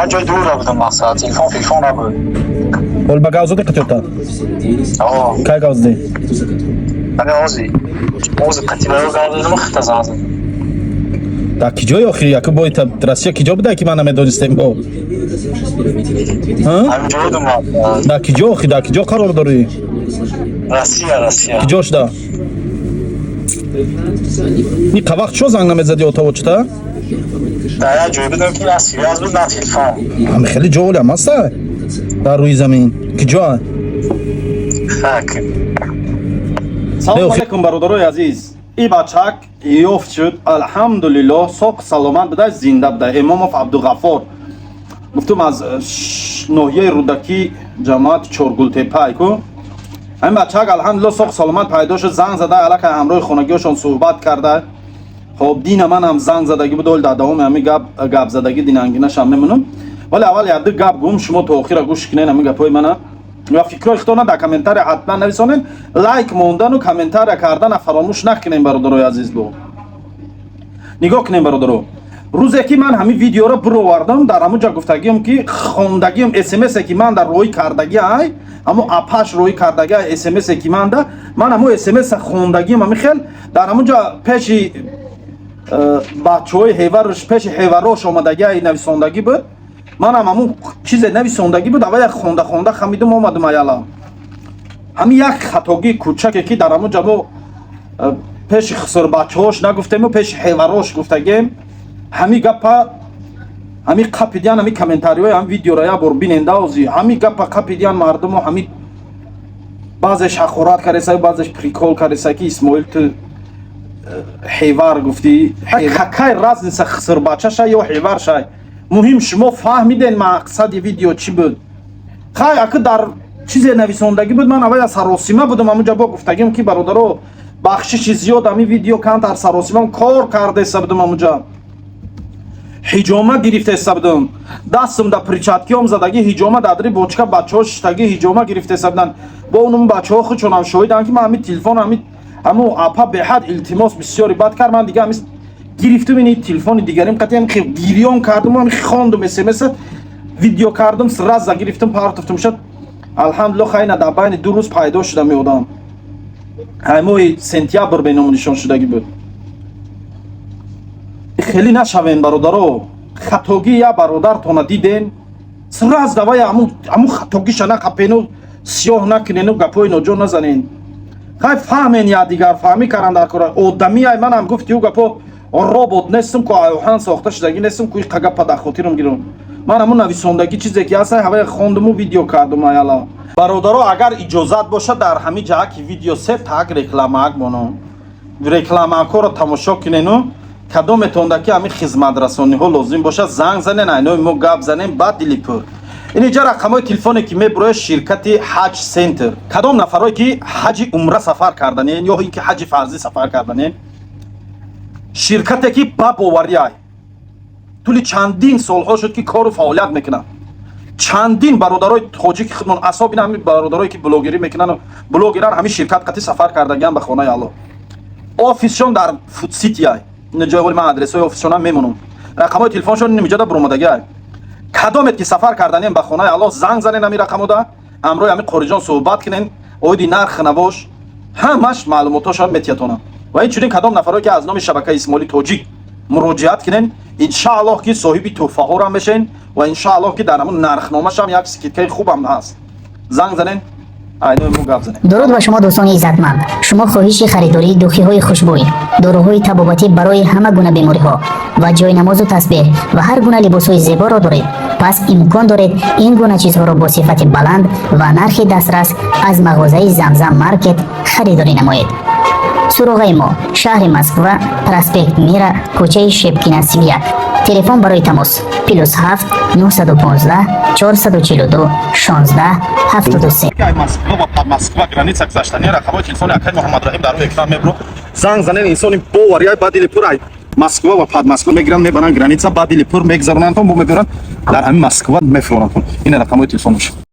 Ман ҷои дура будам, мақсад, телефон набуд. Ҳол ба гап задӣ қатиёта? О. Кай гап задӣ? Ҳамин ҳози қатибаё гап задам, хита занг задам. Дар ки ҷой охир? Яку бой та Россия ки ҷо буда, ки ман намедонистем бо? Ҳамин ҷо будам. Дар ки ҷо охир, дар ки ҷо қарор дорӣ? Россия, Россия. Ки ҷо шуда? Ни қавақт чо занг намезадӣ отавочта? Дар як ҷой будам, ки на связь буд, на телефон. Ҳами хеле ҷо олиам ҳаста дар рӯи замин. Ки ҷо? Хак. Салом алейкум, бародарои азиз. И бачак ёфт шуд, алҳамдулиллоҳ, соқ саломат буда, зинда буда. Имомов Абдуғаффор, гуфтум, аз ноҳияи Рӯдакӣ, ҷамоати Чоргултепа ку. Ҳамин бачак, алҳамдулиллоҳ, соқ саломат пайдо шуд. Занг зада, аллакай ҳамроҳи хонагиҳошон суҳбат карда. Хоб, дина манам занг задагӣ буд. Оли дар давоми ҳамин гап гапзадагӣ динангинашам мемонам, вале аввал якду гап гум. Шумо то охира гӯш кунед ҳамин гапҳои мана ва фикрҳои худтона дар комментария ҳатман нависонед. Лайк мондану комментария кардана фаромӯш накунем, бародарои азиз. Бо нигоҳ кунем, бародаро, рӯзе ки ман ҳамин видеоро бировардам, дар ҳамун ҷа гуфтагиам, ки хондагиам смсе, ки ман дар роҳӣ кардагӣ ай, ҳамун апаш роҳӣ кардагӣ ай смсе, ки ман да ман ҳамун смс хондагиам, ҳамин хел дар ҳамун ҷа пеши бачаҳои ҳеварш, пеши ҳеварош омадагӣ ай нависондагӣ буд. Манам ҳамун чизе нависондагӣ буд, аввал як хонда хонда хамидум, омадум аяла. Ҳамин як хатогии кӯчаке, ки дар ҳамун ҷа мо пеши хисурбачаҳош нагуфтему пеши ҳеварош гуфтагем, ҳамин гапа ҳамин қапидиян. Ҳамин комментариҳои ҳамин видеоро як бор биненда ози. Ҳамин гапа қапидиян мардуму, ҳамин баъзеш ҳақорат кардеса, баъзеш прикол кардеса, ки Исмоил, ту ҳевар гуфтӣ. Какая разница, хисурбачаша ё ҳеваршай? Муҳим, шумо фаҳмиден мақсади видео чӣ буд. Хай, ака, дар чизе нависондагӣ буд, ман аввал саросима будам. Ҳамунҷа бо гуфтагим, ки бародаро, бахшиши зиёд, ҳамин видео камтар саросимам кор кардаеса будам, ҳамунҷа ҳиҷома гирифтаеса будам, дастам да перчаткиом задагӣ, ҳиҷома дадри бочка, бачаҳо шиштагӣ, ҳиҷома гирифтаеса буданд. Бо унум бачаҳо худшонам шоҳиданд, ки ман ҳамин телефон, ҳамин ҳамун апа беҳад илтимос бисёри бад кард. Ман дига ҳамин гирифтум, ини телефони дигарим қатъиян гирён кардум, ҳамин хондум смс, видео кардум, сразу гирифтум, партофтум. Шуд, алҳамдулиллоҳ. Хайна, дар байни 2 рӯз пайдо шуда меодам. Ҳай, моҳи сентябр беному нишон шудагӣ буд. Хеле нашавен, бародаро. Хатогӣ я бародартона диден, сразу давай ҳамун хатогиша нақапену сиёҳ накунену гапҳои ноҷо назанен. Хай, фаҳмен, я дигар фаҳмӣ каран дар кора одами ай. Манам гуфти ӯ гапо, робот нестам ку, оҳан сохта шудагӣ нестам ку, иқа гапа дар хотирам гирам. Ман ҳамун нависондагӣ чизе ки ҳаст, ҳавая хондуму видео кардум аяла. Бародаро, агар иҷозат бошад, дар ҳамин ҷаҳа ки видео се так рекламаак моно, рекламаакҳоро тамошо кунену кадометонда ки ҳамин хизматрасониҳо лозим бошад, занг занен, айнои мо гап занем баъд дили пур. Ин иҷа рақамҳои телефоне, ки мебурояд, ширкати Ҳаҷ Центр. Кадом нафарое ки ҳаҷи умра сафар карданен ё ин ки ҳаҷи фарзӣ сафар карданен, ширкате ки ба боварӣ ай, тӯли чандин солҳо шуд, ки кору фаъолият мекунад. Чандин бародарои тоҷики худмон, асобина ҳамин бародарое ки блогерӣ мекунанд, блогеран, ҳамин ширкат қати сафар кардагиан ба хонаи Алло. Офисшон дар Фудсити ай. Ин ҷои воли ман адресҳои офисшонам мемонам, рақамҳои телефоншон ин буромадагӣ ай. Кадомет ки сафар карданем ба хонаи Алло, занг занен ҳамин рақамода, ҳамроҳи ҳамин қориҷон суҳбат кунен оиди нарх навош, ҳамаш маълумотҳошон метиятонам. Ва инчунин кадом нафарое ки аз номи шабакаи Исмоили Тоҷик муроҷиат кунен, иншааллоҳ, ки соҳиби тӯҳфаҳоро мешен ва иншааллоҳ, ки дар ҳамун нархномашам як скидкаи хубам ҳаст. Занг занен, айнои мо гап занем. Дуруд ба шумо, дӯстони иззатманд! Шумо хоҳиши харидории духиҳои хушбӯй, доруҳои табобатӣ барои ҳама гуна бемориҳо ва ҷойнамозу тасбеҳ ва ҳар гуна либосҳои зеборо доред? Пас имкон доред ин гуна чизҳоро бо сифати баланд ва нархи дастрас аз мағозаи Замзам Маркет харидорӣ намоед. Суроғаи мо: шаҳри Москва, проспект Мира, кӯчаи Шепкина, 31. Телефон барои тамос: +7 915 442 16 73. Ай Москва ва Москва граница гузаштани, рақамҳои телефони акай Муҳаммадраҳим дар рӯи экран мебро. Занг занен, инсони боварӣ ай, ба дили пур ай Москва ва Подмосква мегиранд, мебаранд граница, ба дили пур мегзаронанд, бо мебаранд, дар ҳамин Москва мефуронанд. Ин рақамҳои телефонаш.